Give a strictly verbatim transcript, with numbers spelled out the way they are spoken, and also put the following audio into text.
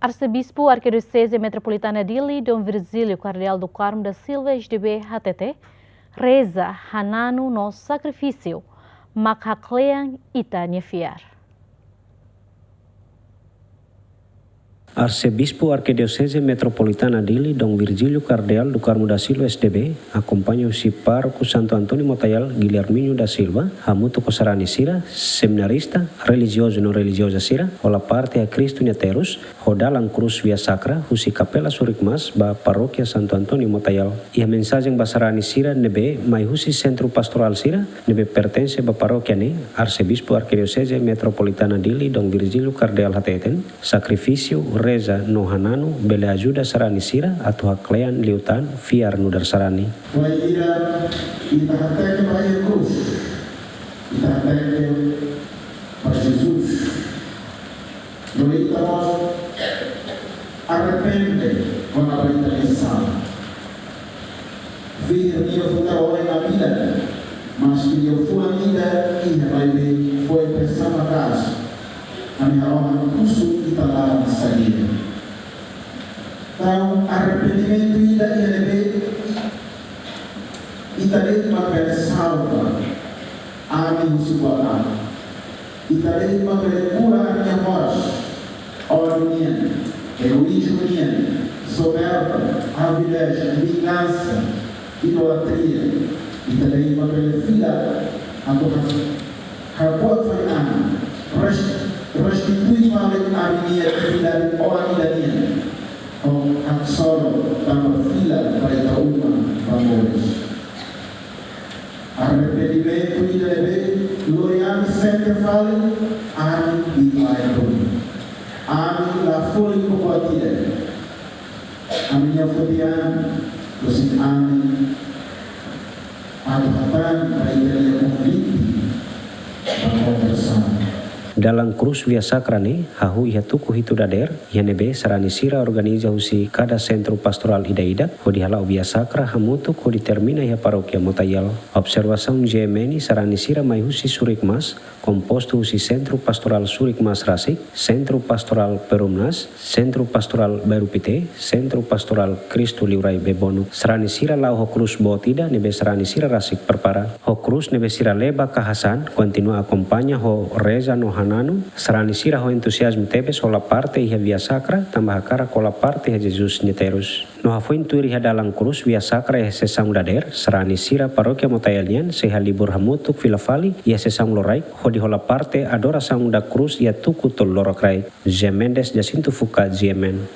Arsebispu Arkidioseze Metropolitana Dili, Dom Virgílio Kardeál do Carmo da Silva, S D B, hatete, reza, hananu no sakrifísiu mak haklean ita-nia fiar. Arsebispu Arkidioseze Metropolitana Dili, Dom Virgílio Kardeál do Carmo da Silva, S D B, akompaña husi pároku Santo António Motayal, Guilherminho da Silva, hamutuk ho sarani sira, seminarista, relijiozu no relijioza sira, hola parte iha Kristu nia terus, ho dalan krús Via Sacra, husi Kapela Surikmas ba Parókia Santo António Motayal. Iha mensajen ba sarani sira ne'ebé mai husi sentru pastorál sira ne'ebé pertense ba parókia ne'e, Arsebispu Arkidioseze Metropolitana Dili, Dom Virgílio Kardeál hateten, sakrifísiu, reza no hananu bele ajuda sarani sira atu haklean liután fiar nu'udar sarani. Wainhira ita hateke ba iha krús, ita hateke ba Jesus. No ita mós arrepende kona-ba ita-nia sala. Fihir nia futar oin ami ida, maski nia fuan ida iha maibé foin presiza maka'as. Ami harohan husu ita laran sadia. Entaun arrependimentu ida iha ne'ebé ita de'it mak bele salva ami husi buat aat. Ita de'it mak bele kura ami-nia moras, ódiu nian, egoízmu nian, soberba, avidez, vingansa, idolatria. Ita de'it mak bele fila atu ha-, habuat fali ami, res-, restitui fali ami-nia dignidade oan ida nian. Ho haksolok tanba fila ba ita uma ba moris. Arrependimentu ida ne'ebé lori ami sente fali ami de'it laiha tun. Ami la folin ba buat ida. Ami-nia foti an, husi ami atu hatán ba ita-nia konvite ba konversaun. Dalan krús Via Sacra ne'e hahú iha tuku hitu dadeer, iha ne'ebé sarani sira organiza husi kada sentru pastorál ida-idak, hodi hala'o Via Sacra hamutuk hodi termina iha Parókia Motayal. Observasaun G M N, sarani sira mai husi Surikmas, kompostu husi Sentru Pastorál Surikmas rasik, Sentru Pastorál Perumnas, Sentru Pastorál Bairru Pité, Sentru Pastorál Kristu Liurai Bebonuk. Sarani sira la'o ho krús boot ida ne'ebé sarani sira rasik prepara. Ho krús ne'ebé sira leba ka hasa'e, kontinua akompaña ho reza no hananu, sarani sira ho entuziazmu tebes hola parte iha Via Sacra, tanba hakarak hola parte iha Jesus nia terus. No hafoin tuir iha dalan krús Via Sacra iha sesaun dadeer, sarani sira Parókia Motayal nian sei halibur hamutuk fila fali iha sesaun loraik, hodi hola parte adorasaun da krús iha tuku tolu lorokraik. José Mendes, Jacinto Fuka, G M N.